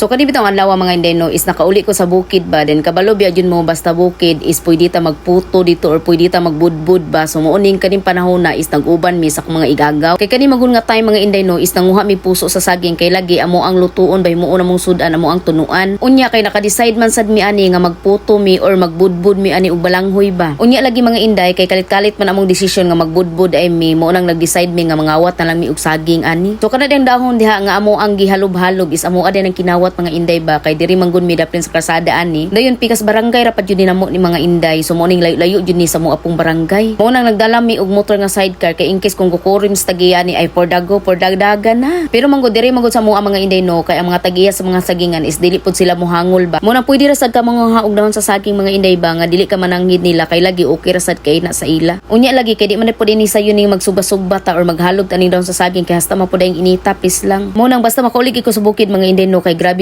So kani bitong adlaw, mga inday, no, is nakauli ko sa bukid ba. Then kabalo biya jud mo, basta bukid is pwede ta magputo dito or pwede ta magbudbud ba. So muuning kaning panahon na is nag-uban mi sa akong mga igagaw. Kay kani magun nga time, mga inday, no, is nanguha mi puso sa saging kay lagi amo ang lutuon ba, himuon among sudan, amo ang tunuan. Unya kay naka-decide man sad mi ani nga magputo mi or magbudbud mi ani og balanghoy ba. Unya lagi, mga inday, kay kalit-kalit man among desisyon nga magbudbud ay mi, mo nang nag-decide mi nga mangawat na lang mi og saging ani. So kana diyang dahon diha nga amo ang gihalob-halob is amo din ang kinawat, mga inday ba, kay diri man gud mi daplin sa kalsada ani. Dayon pikas barangay ra pa jud ni namo ni, mga inday. So mo ning layo-layo jud ni sa mo apong barangay. Mo nang nagdala mi og motor nga sidecar kay in case kung kukurim sa tagiya ni ay for dago for dagdaga na. Pero man gud diri man gud sa mo ang mga inday, no, kay ang mga tagiya sa mga sagingan is dili pud sila mohangol ba. Mo nang pwede ra sad ka manguha og dahon sa saging, mga inday ba, nga dili ka mananghid nila kay lagi okay ra sad kay na sa ila. Unya lagi kay di man pud ini sayo ning magsugba-sugba ta or maghalob ta ning dahon sa saging kay hasta man pud ang inita, please lang. Mo nang basta makaulig ko sa bukid, mga inday, no, kay grabe.